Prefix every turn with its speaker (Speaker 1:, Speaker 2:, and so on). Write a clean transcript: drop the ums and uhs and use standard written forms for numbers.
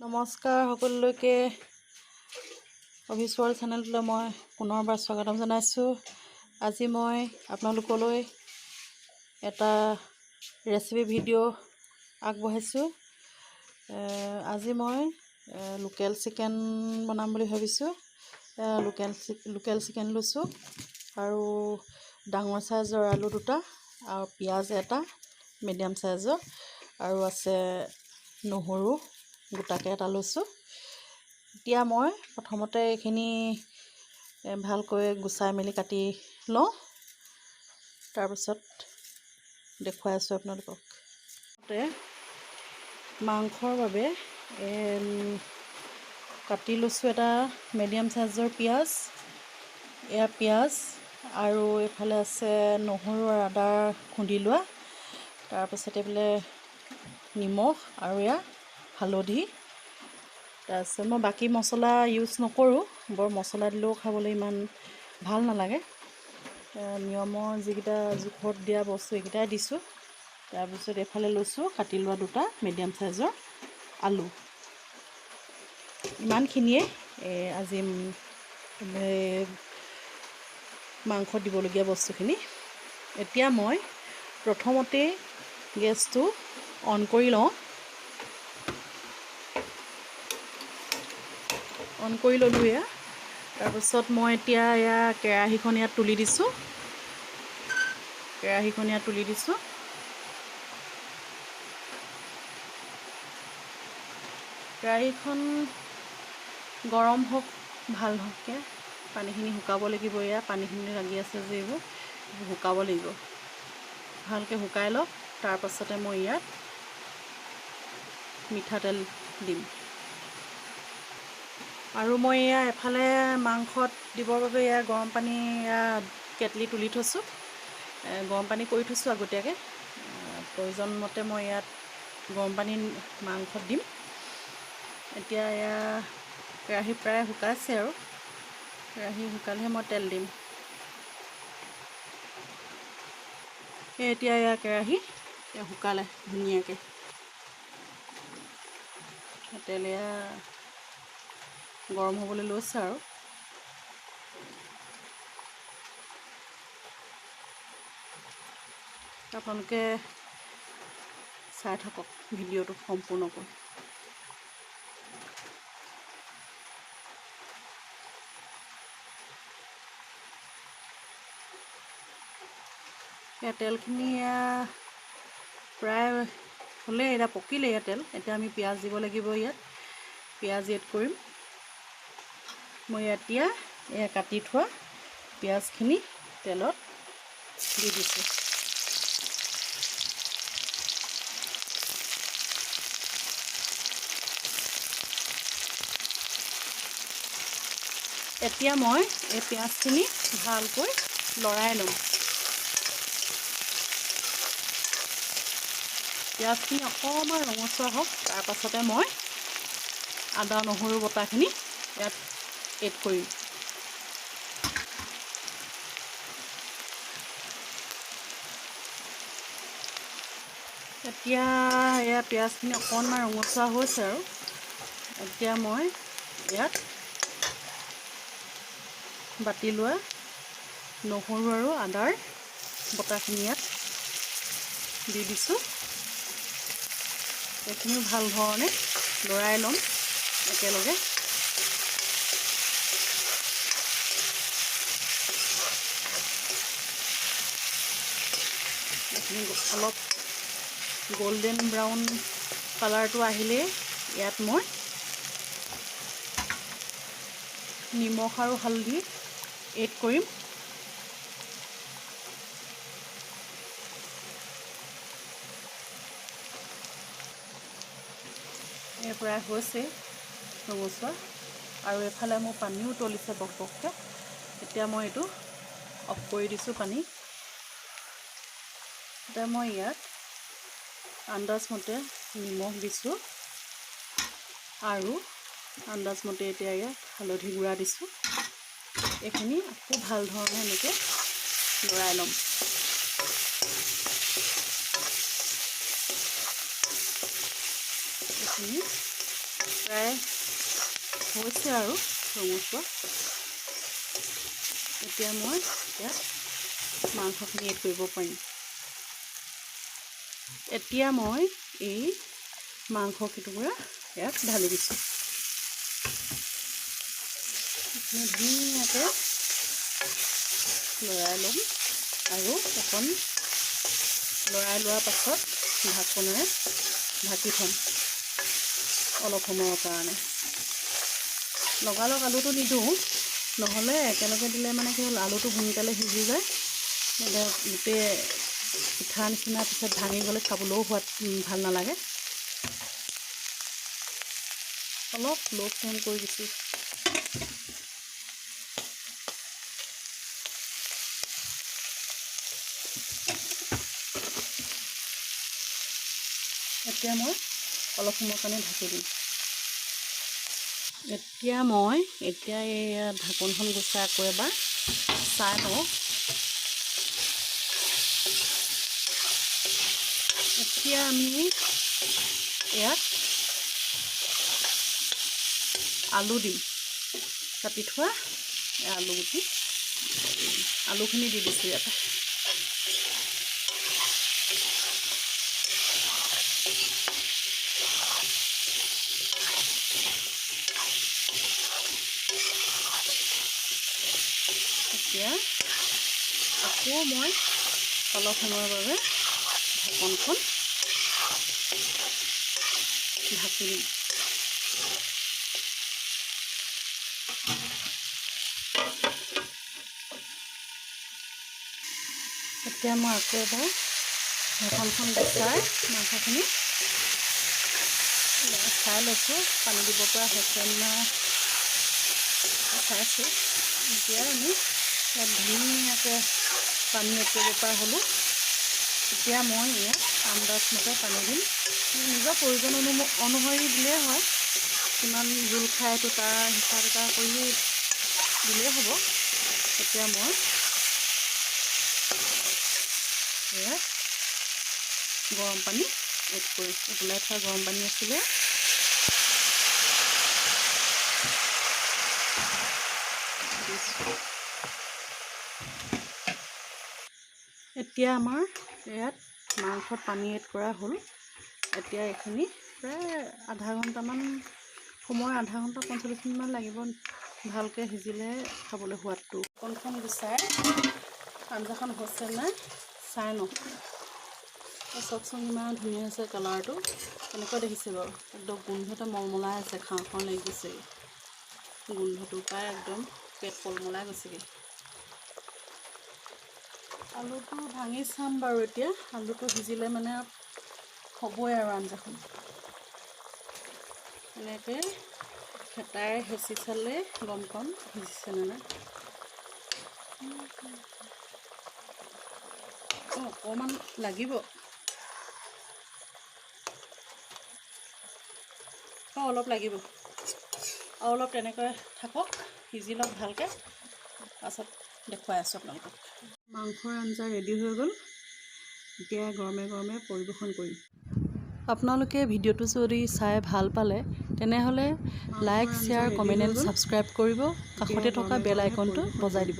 Speaker 1: নমস্কাৰ সকলোলৈকে, অভিছ ৱৰ্ল্ড চেনেলটোলৈ মই পুনৰবাৰ স্বাগতম জনাইছোঁ। আজি মই আপোনালোকলৈ এটা ৰেচিপি ভিডিঅ' আগবঢ়াইছোঁ। আজি মই লোকেল চিকেন বনাম বুলি ভাবিছোঁ। লোকেল চিকেন লৈছোঁ আৰু ডাঙৰ চাইজৰ আলু দুটা আৰু পিঁয়াজ এটা মিডিয়াম চাইজৰ আৰু আছে নহৰু গোটাকৈ এটা লৈছোঁ। এতিয়া মই প্ৰথমতে এইখিনি ভালকৈ গুচাই মেলি কাটি লওঁ, তাৰপিছত দেখুৱাই আছোঁ আপোনালোকক। মাংসৰ বাবে কাটি লৈছোঁ এটা মিডিয়াম চাইজৰ পিঁয়াজ, এয়া পিঁয়াজ আৰু এইফালে আছে নহৰু আৰু আদা খুন্দি লোৱা, তাৰপাছত এইফালে নিমখ আৰু এয়া হালধি। তাৰপিছত মই বাকী মছলা ইউজ নকৰোঁ, বৰ মছলা দিলেও খাবলৈ ইমান ভাল নালাগে। নিয়মৰ যিকেইটা জোখত দিয়া বস্তু এইকেইটাই দিছোঁ। তাৰপিছত এইফালে লৈছোঁ কাটি লোৱা দুটা মিডিয়াম চাইজৰ আলু। ইমানখিনিয়ে আজি মাংস দিবলগীয়া বস্তুখিনি। এতিয়া মই প্ৰথমতে গেছটো অন কৰি লওঁ। অন কৰি ল'লোঁ এয়া। তাৰপিছত মই এতিয়া এয়া কেৰাহীখন ইয়াত তুলি দিছোঁ। কেৰাহীখন ইয়াত তুলি দিছোঁ। কেৰাহীখন গৰম হওক ভাল হওককৈ, পানীখিনি শুকাব লাগিব। এয়া পানীখিনি লাগি আছে যে এইবোৰ শুকাব লাগিব, ভালকৈ শুকাই লওক। তাৰপাছতে মই ইয়াত মিঠাতেল দিম। আৰু মই এয়া এফালে মাংসত দিবৰ বাবে এয়া গৰম পানী এয়া কেটলি তুলি থৈছোঁ, গৰম পানী কৰি থৈছোঁ আগতীয়াকৈ। প্ৰয়োজন মতে মই ইয়াত গৰম পানী মাংসত দিম। এতিয়া এয়া কেৰাহী প্ৰায় শুকাইছে আৰু কেৰাহী শুকালেহে মই তেল দিম। এতিয়া এয়া কেৰাহী এতিয়া শুকালে ধুনীয়াকৈ। তেল এয়া গৰম হ'বলৈ লৈছে আৰু। আপোনালোকে চাই থাকক ভিডিঅ'টো সম্পূৰ্ণকৈ। এয়া তেলখিনি এয়া প্ৰায় হ'লেই, এতিয়া পকিলে এয়া তেল। এতিয়া আমি পিঁয়াজ দিব লাগিব, ইয়াত পিঁয়াজ এড কৰিম। মই এতিয়া এয়া কাটি থোৱা পিঁয়াজখিনি তেলত দি দিছোঁ। এতিয়া মই এই পিঁয়াজখিনি ভালকৈ লৰাই ল'ম। পিঁয়াজখিনি অকণমান ৰঙচুৱা হওক, তাৰপাছতে মই আদা নহৰু বটাখিনি ইয়াত এড কৰিম। এতিয়া এয়া পিঁয়াজখিনি অকণমান ৰঙচুৱা হৈছে আৰু। এতিয়া মই ইয়াত বাতি লোৱা নহৰু আৰু আদাৰ বটাখিনি ইয়াত দি দিছোঁ। এইখিনিও ভাল ধৰণে লৰাই ল'ম একেলগে। এইখিনি অলপ গল্ডেন ব্ৰাউন কালাৰটো আহিলেই ইয়াত মই নিমখ আৰু হালধি এড কৰিম। এই প্ৰায় হৈছে ৰঙচুৱা আৰু এইফালে মোৰ পানীও উতলিছে বক বককৈ। এতিয়া মই এইটো অফ কৰি দিছোঁ পানী। এতিয়া মই ইয়াত আন্দাজমতে নিমখ দিছোঁ আৰু আন্দাজমতে এতিয়া ইয়াত হালধি গুড়া দিছোঁ। এইখিনি আকৌ ভাল ধৰণে এনেকৈ লৰাই ল'ম। এইখিনি প্ৰায় হৈছে আৰু ৰঙচুৱা। এতিয়া মই ইয়াত মাংসখিনি এড কৰিব পাৰিম। এতিয়া মই এই মাংস কেইটুকুৰা ইয়াত ঢালি দিছোঁ। ধুনীয়াকৈ লৰাই ল'ম আৰু অকণ লৰাই লোৱাৰ পাছত ঢাকোনেৰে ঢাকি থ'ম অলপ সময়ৰ কাৰণে। লগালগ আলুটো নিদিওঁ, নহ'লে একেলগে দিলে মানে কি হ'ল, আলুটো সোনকালে সিজি যায়, এতিয়া গোটেই পিঠা নিচিনা পিছত ভাঙি গ'লে খাবলৈও সোৱাদ ভাল নালাগে। অলপ ল' ফ্লেম কৰি দিছোঁ। এতিয়া মই অলপ সময়ৰ কাৰণে ঢাকি দিম। এতিয়া মই এই ঢাকোনখন গুচাই আকৌ এবাৰ চাই লওঁ। এতিয়া আমি ইয়াত আলু দিম, কাটি থোৱা আলু গুটি, আলুখিনি দি দিছোঁ ইয়াতে। এতিয়া আকৌ মই অলপ সময়ৰ বাবে ঢাকনখন ঢাকি দিম। এতিয়া মই আকৌ এবাৰ ঢাকনখন গুচাই মাংসখিনি চাই লৈছোঁ, পানী দিব পৰা হৈছে নাই চাইছোঁ। এতিয়া আমি ইয়াত ধুনীয়াকৈ পানী এড কৰিব পৰা হ'লোঁ। এতিয়া মই ইয়াত আন্দাজমতে পানী দিম, নিজৰ প্ৰয়োজন অনুসৰি দিলেই হয়, কিমান জোল খায় এইটো তাৰ হিচাপ এটা কৰি দিলেই হ'ব। এতিয়া মই ইয়াত গৰম পানী এড কৰিম। উতলাই থোৱা গৰম পানী আছিলে, এতিয়া আমাৰ ইয়াত মাংসত পানী এড কৰা হ'ল। এতিয়া এইখিনি প্ৰায় আধা ঘণ্টামান সময়, আধা ঘণ্টা 45 মিনিটমান লাগিব ভালকৈ সিজিলে খাবলৈ সোৱাদটো। অকণখন গুচাই আঞ্জাখন হৈছে নাই চাই লওঁ। চাওকচোন ইমান ধুনীয়া হৈছে কালাৰটো, কেনেকুৱা দেখিছে বাৰু, একদম গোন্ধতে মলমলাই আছে, খাওঁ খাওঁ লাগি গৈছেগৈ। গোন্ধটো পাই একদম পেট পলমলাই গৈছেগৈ। আলুটো ভাঙি চাম বাৰু এতিয়া, আলুটো সিজিলে মানে হ'বই আৰু আঞ্জাখন। এনেকৈ হেতাই হেঁচি চালে গম পাম সিজিছেনে নাই। অঁ, অকণমান লাগিব। অঁ, অলপ লাগিব আৰু অলপ তেনেকৈ থাকক, সিজি লওক ভালকৈ, পাছত দেখুৱাই আছোঁ আপোনালোকক। মাংসৰ আঞ্জা ৰেডি হৈ গ'ল। এতিয়া গৰমে গৰমে পৰিৱেশন কৰিম। আপোনালোকে ভিডিঅ'টো যদি চাই ভাল পালে তেনেহ'লে like, share, comment and subscribe কৰিব, কাষতে থকা বেল আইকনটো বজাই দিব।